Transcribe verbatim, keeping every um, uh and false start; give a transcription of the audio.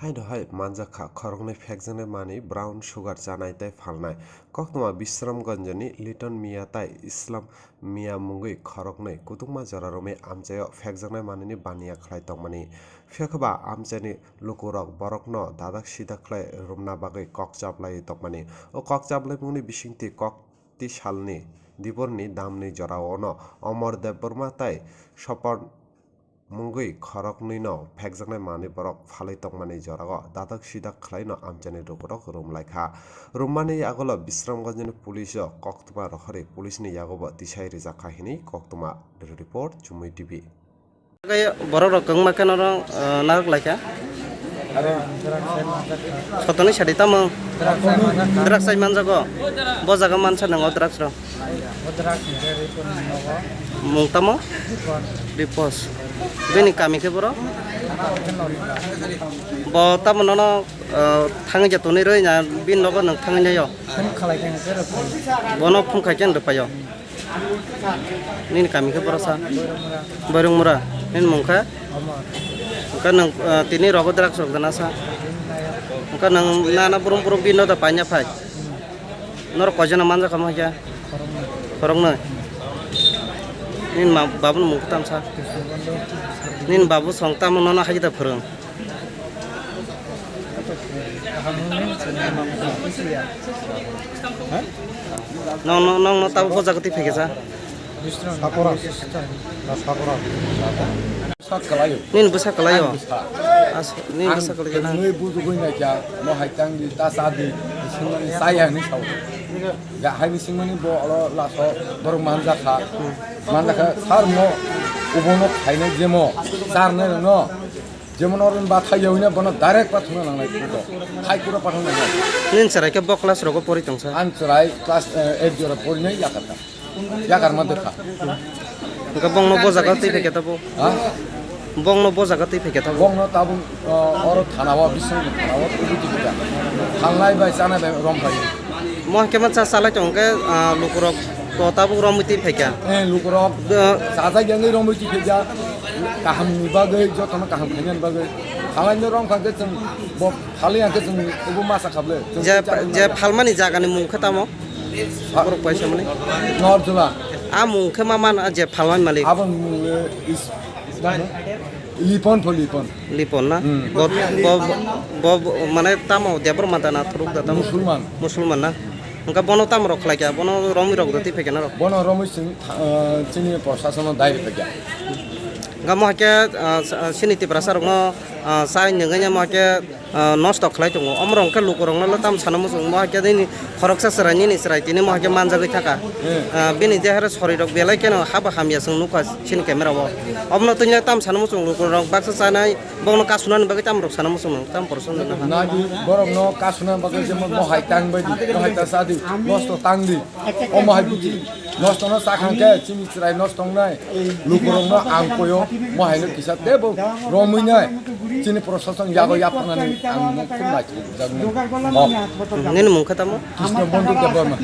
Haino hai manjak kha khoroknwi phekjaknai manwi brown sugar chanai tei phalnai. Koktwma Bisramganjni Liton Mia tei Islam Mia mungwi khoroknwi kutukma jora romwi amchaio phekjaknai manwini baniya khlai tongmani. Phiya khe ba amchaini lukurok borokno dadak sidak khlai romna bagwi kok chaplaiwi tongmani. O kok chaplaimungni bisingtwi kok twi salni diborni damni jorao ono Omor Debbarma tei Sopon mungwi khoroknwino phekjaknai manwi borok phalwi tongmani jorao dadak sidak khlaino amchaini lukurok romlaikha. Rommani yagulo Bisramganjni police o koktwma rohorwi police ni yago bo tisai rijak kha hinwi koktwma. Bureau Report, Chumui T V. Borok rok kwbangma kheno oro, ah, narwk laikha. Sotoni sadi tamo? Drugs sai manjago. Bo jaga mansa nango drugs rok. Mung tamo? Dipos. Bini kami khe boro? Bo tamo nono, ah, thangwi ja tonwi rwi na bini nogo nwng thangwi naio? Bono phone khai khe rwphaio. Nini kami khe boro sa? Boirung mura. Nini mung khe? Hwnkhe nwng, ah, tini rogo drugs rok dana sa? Hwnkhe nwng nana brum brum bini noda paina phai? Norok koijana manjakha mo hai khe? Khoroknwi. Nini ma-, babuni mung khe tamo sa? Nini babu song tamo nono hai khe da phwrwng? Nong, nong, nong, nong tabuk bo jaga twi phaikha sa? Sapora. Na Sapora. Sak kalayo. Nini bwsa kalayo? Ang bwsa. As-, nini bwsa kalayo na? Ang bwswngwi bujugwi naikha, mo hai tang di, ta cha di, singmani chaya hinwi sao. Ya, haini singmani bo olo laso borok manjakha. Hmm. Manjakha, sar mo, ubono khainai jemo, charnai rokno. Jemon oro ba thai yawi na bono direct pathuna nangnai kuto. Hai kura pathuna nangnai. Nini chwrai khe bo class rogo pori tong sa? Ang chwrai class, eh, eight jora pori nai yakar kha. Yakar ma dekha. Hwnkhe bongno bo jaga twi phaikha tabo? Ha? Bongno bo jaga twi phaikha tabo? Bongno tabuk, eh, oro thana o, Bisramganj thana o, twi phaikha. Thangnai bai chanai bai rom bai. Mo hwnkhe ma cha chalai tong khe, ah, lukurok to tabuk romwi twi phaikha. Eh, lukurok. Bo- Chajak yangwi romwi twi phaikha. Kaham ni bagwi, jotono kaham khainani bagwi. Khalai no rong kha khe chwng bo khalai yang khe chwng ubo masa khable. Chwng Je, twi chalai je nai. Phalmani jaga ni mung khe tamo? Ha? Borok paisa mani? Norjula. A mung khe ma man, a je phalmani malik? Abo mung, eh, is, Lipon pho Lipon. Lipon na? Hmm. Bo, bo, bo, bo, mane tamo Debbarma da na thuruk da tamo? Musulman. Musulman na? Hwnkhe bono tamo rok khlai kha? Bono romwi rok da twi phaikha na rok? Bono romwi chwng, ah, chini prosasono dai rw phaikha. Hwnkhe mo hai khe, ah, sa-, ah, chini Tiprasa rokno, ah, sai nungwi mo hai khe, ah, nosto khlai tongo. Omorok hwnkhe lukurokno tamo sana muchung mo hai khe nini khoroksa chwrai nini chwrai tini mo hai khe manjagwi thaka. Hmm. Ah, bini deha ro sori rok belai kheno habo hamya chwng nukha chini camera o. Obono tini tamo sana muchung lukurok baksa chanai. Bokno kasunani bagwi tamo rok sana muchung nang, tamo porosong nang. Nadi borokno kasunani bagwi jemon mohai tang bai di, mohai ta sa di, nosto tang di. O mohai buji nosto no sa khang khe chini chwrai nosto wngnai. Lukurokno ang koyo mohai no kisa tebo romwi nai. Chini prosason yago yaphanani ang mung khum nai chini jagni. Nini mung khe tamo? Krishna Bondhu Debbarma.